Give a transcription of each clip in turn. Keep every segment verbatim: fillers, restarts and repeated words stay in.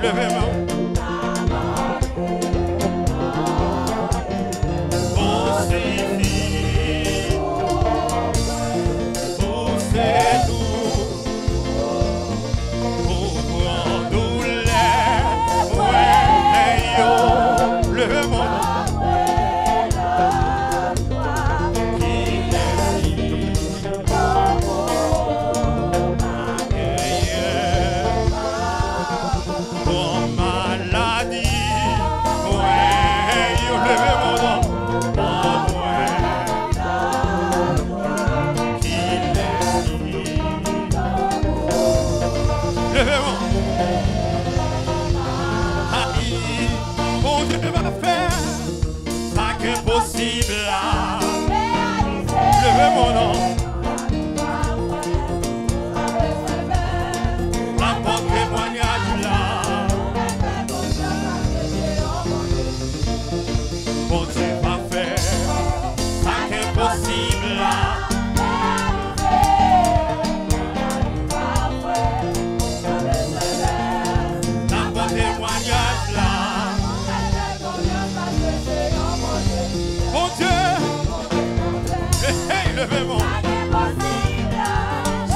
Leve men w. Ou sifi. Ou se tou. Ou pran doulè mwen yo. Leve men w. Kilès ki Bon maladi, mwen yo leve men w non. Bon mwen, kilès ki leve men w? Ayi, Bondye pa fè sa k enposib la. Leve men w non. N ap pran temwayaj la. Bondye pa fè sa k enposib la. N ap pran temwayaj la. Bondye! Hey, hey, leve men w.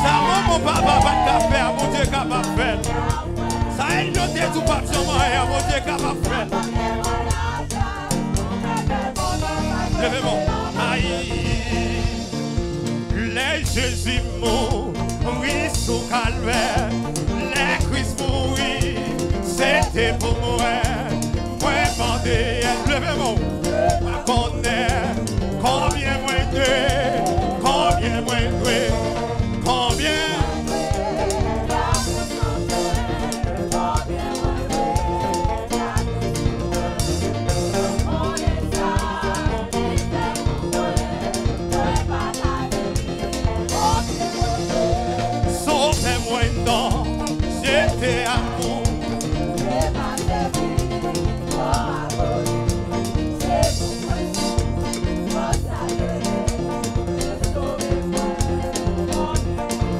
Sa manman papa pa t ka fè a, Bondye kapab fè l. Sa Elyon te di w p ap janm anyen a, Bondye kapab fè l. Leve men w. Ayi. Lè Jezi mouri sou Kalvè, lè Kris mouri, se te pou mwen. Mwen mande, leve men w, pa konnen konbyen mwen dwe, konbyen mwen dwe, konbyen. Sovè mwen non, se te amou.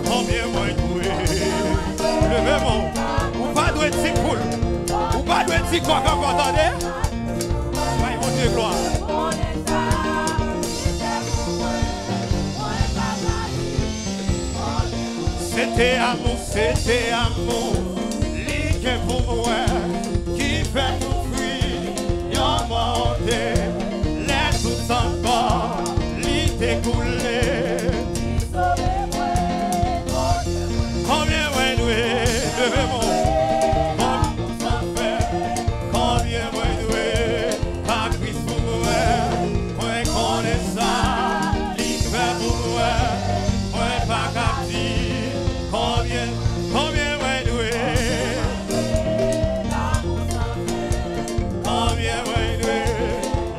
Konbyen mwen dwe? Leve men w. Ou pa dwe di poul. Ou pa dwe di kòk ankò, tande. Bay Bondye glwa. Se te amou, se te amou li gen pou mwen, ki fè tout fwi an mwen onte. Lè tout san kò li te koule. Konbyen mwen dwe? Leve men w. Konbyen mwen dwe? Pa Kris pou mwen, mwen konnen sa li fè pou mwen. Mwen pa ka di konbyen, konbyen mwen dwe. Konbyen mwen dwe?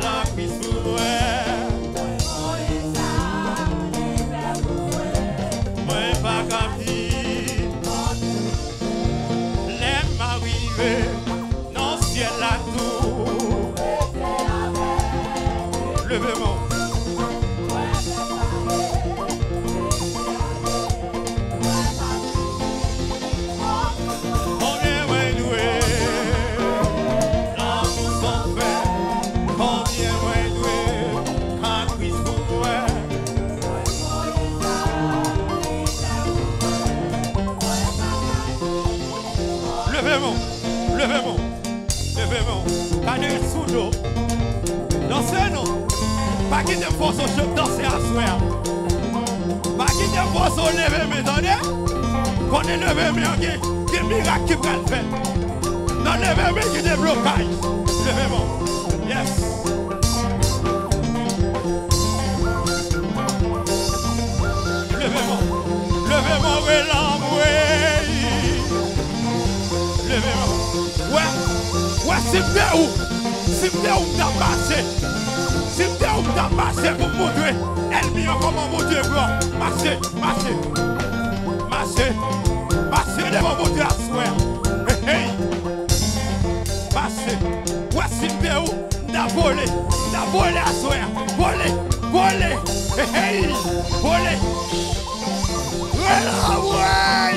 La Kris pou mwen. Mwen pa ka di. Lè m a rive nan syèl la tou. Leve men w. Konbyen mwen dwe? Lanmou san fè. Konbyen mwen dwe? Ka Kris pou mwen. Leve men w, leve men w, leve men w. Pa de ret sou do. Danse non. Pa kite m fòse w danse aswè a. Pa kite m fòse w leve men, tande. Konnen leve men an gen, gen mirak ki pral fèt. Nan leve men gen deblokaj. Leve men w. Yes. Leve men w. Leve men w, rele anmwey. Leve men w. Wè, wè, si m te ou, si m te ou, m t ap mache. Si m te ou, m t ap mache pou m montre ènmi an kòman Bondye gran. Mache, mache. Mache. Mache devan Bondye aswè a. Hey, hey. Mache. Wè, si m te ou, m ta vole, m ta vole aswè a. Vole, vole, hey, hey, vole. Rele anmwey.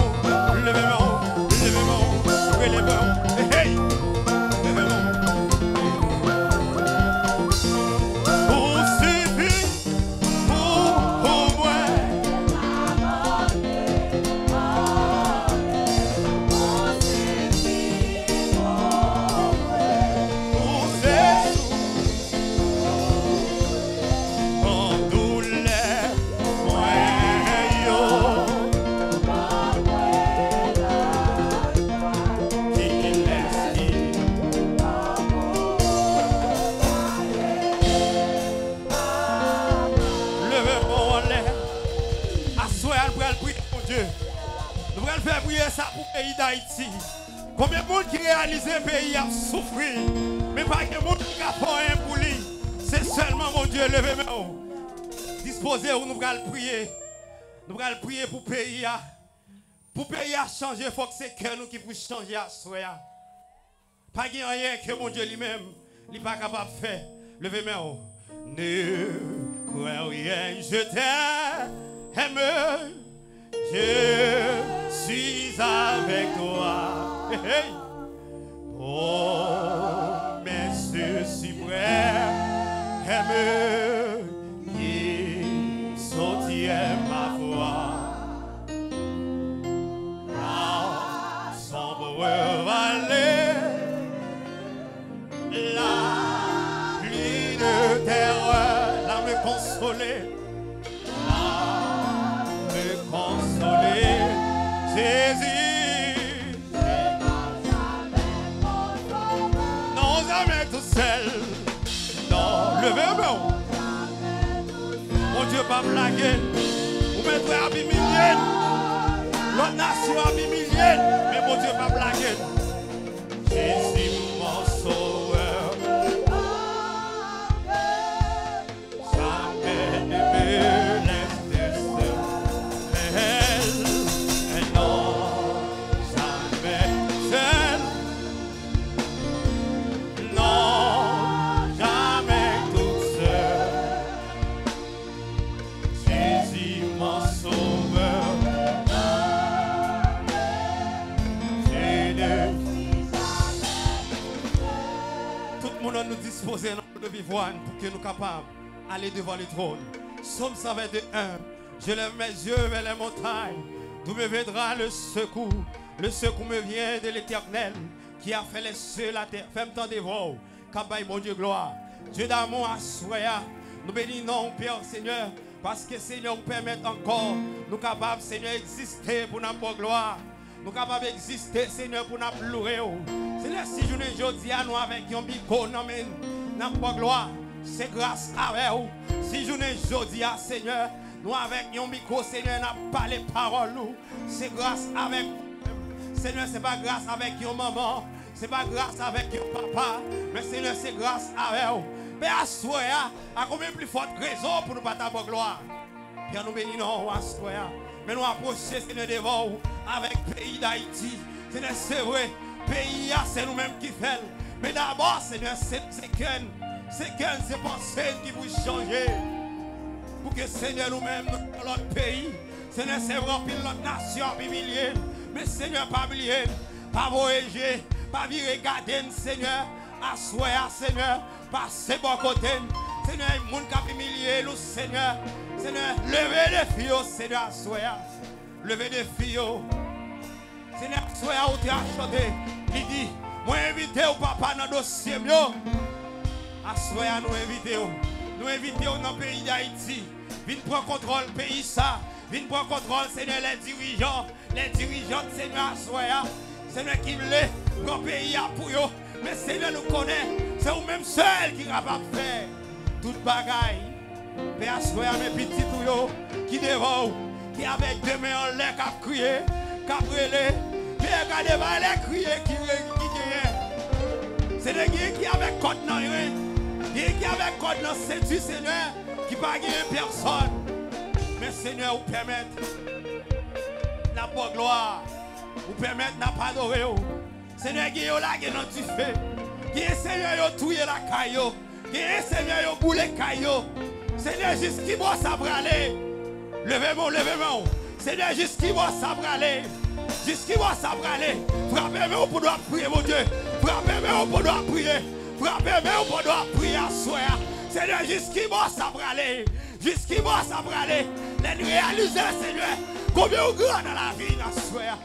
w, leve men w, leve men w, leve men w. Hey, hey. Leve men w. Ou sifi pou, pou mwen. Ou se sou, ban doulè mwen yo. Kilès ki Leve men w anlè. Aswè a, nou pral priye Bondye. Nou pral fè priyè sa pou peyi Dayiti. Konbyen moun ki reyalize peyi ap soufri, men pa gen moun ki ka fè anyen pou li? Se sèlman Bondye. Leve men w. Dispoze w, nou pral priye. Nou pral priye pou peyi a. Pou peyi a chanje, fòk se kè nou ki pou chanje aswè a. Pa gen anyen ke Bondye li menm, li pa kapab fè. Leve men w. Ne crains rien, je t'aime, je suis avec toi. Hey, hey. Promesse suprême qui soutient ma foi. La sombre vallée, la pluie de terreur, la me consoler, la me consoler, Jésus. Non, jamais tout seul. Non, leve men w. Bondye p ap lage n. Ou mèt wè ap imilye n. Lòt nasyon ap imilye n. Men Bondye p ap lage n. Jésus, mon sauveur. Jamais ne me laisse seul. Non, jamais seul. Non, jamais tout seul. Jésus, mon sauveur. Tout moun an nou dispoze nan de vivwa n pou ke nou kapab aller devant le trône. Psaume cent vingt-deux un. Je lève mes yeux vers les montagnes. D'où me viendra le secours? Le secours me vient de l'Éternel, qui a fait les cieux et la terre. Fè m tande vwa w k ap bay Bondye glwa. Dye damou, aswè a, nou beni non w, Pè, Senyè, paske, Senyè, ou pèmèt ankò nou kapab, Senyè, egziste pou n ap ba w glwa. Nou kapab egziste, Senyè, pou n ap louwe w. Senyè, si jounen jodi a nou avèk yon mikwo nan men n, n ap ba w glwa, se gras avè w. Si jounen jodi a, Senyè, nou avèk yon mikwo, Senyè, n ap pale pawòl ou, se gras avèk ou. Senyè, se pa gras avèk yon manman, se pa gras avèk yon papa, men, Senyè, se gras avè w. Men aswè a, a konbyen pli fòt rezon pou nou pa ta ba w glwa? Pè, nou beni non w aswè a. Men nou apwoche, Senyè, devan w avèk peyi Dayiti. Senyè, se vre, peyi a, se nou menm ki fè l. Men dabò, Senyè, se, se kè n. Se kè n, se panse n ki pou chanje. Pou ke, Senyè, nou menm, nou nan lòt peyi. Senyè, se vre, anpil lòt nasyon ap imilye n. Men, Senyè, pa bliye n. Pa voye je. Pa vire gade n, Senyè. Aswè a, Senyè, pase bò kote n. Senyè, moun k ap imilye nou, Senyè. Senyè, leve defi yo, Senyè, aswè a. Leve defi yo. Senyè, aswè a ou te achante. Li di, mwen envite w, Papa, nan dosye m yo. Aswè a, nou envite w. Nou envite w nan peyi Dayiti. Vin pran kontwòl peyi sa. Vin pran kontwòl, Senyè, lè dirijan. Lè dirijant, Senyè, aswè a, Senyè, ki vle pran peyi a pou yo, Men Senyè, nou konnen se ou menm sèl ki kapab fè tout bagay. Pè, aswè a, men pitit ou yo ki devan w, ki avèk de men anlè, k ap kriye, k ap rele. Pè, gade, bay lè kriye ki re-, ki genyen. Senyè, genyen ki avèk kòd nan ren, genyen ki avèk kòd nan senti, Senyè, ki pa genyen pèsòn. Men Senyè, ou pèmèt n ap ba w glwa. Ou pèmèt n ap adore w. Senyè, gen yo lage nan dife. Gen, Senyè, yo touye lakay yo. Gen, Senyè, yo boule kay yo. Senyè, jis ki bò sa prale? Leve men w, leve men w. Senyè, jis ki bò sa prale? Jis ki bò sa prale? Frape men w pandan w ap priye, Bondye. Frape men w pandan w ap priye. Frape men w pandan w ap priye aswè a. Senyè, jis ki bò sa prale? Jis ki bò sa prale? Lè n reyalize, Senyè, konbyen ou gran nan lavi n aswè a.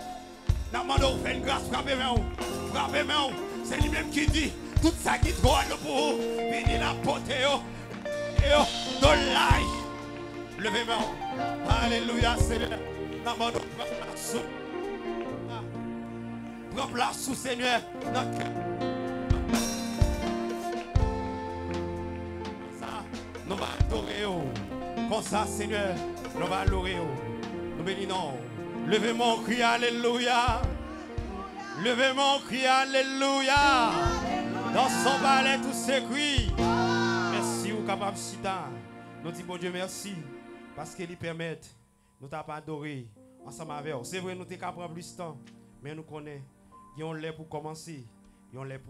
N ap mande w fè n gras, frape men w, frape men w. Se li menm ki di, tout sa ki dwòl pou ou, vini n ap pote yo, yo, do lay. Leve men w. Alelouya, Senyè. N ap mande w pran plas ou. Pran plas ou, Senyè, nan kè. Sa. Nou va adore w. Konsa, Senyè, nou va lore w. Nou beni non w. Leve men w, kriye alelouya. Leve men w, kriye alelouya. Dans son palais tout se cri. Mèsi, ou kapab chita. Nou di Bondye mèsi paske li pèmèt nou t ap adore ansanm avè w. Se vre, nou te ka pran plis tan, men nou konnen gen yon lè pou kòmanse, yon lè pou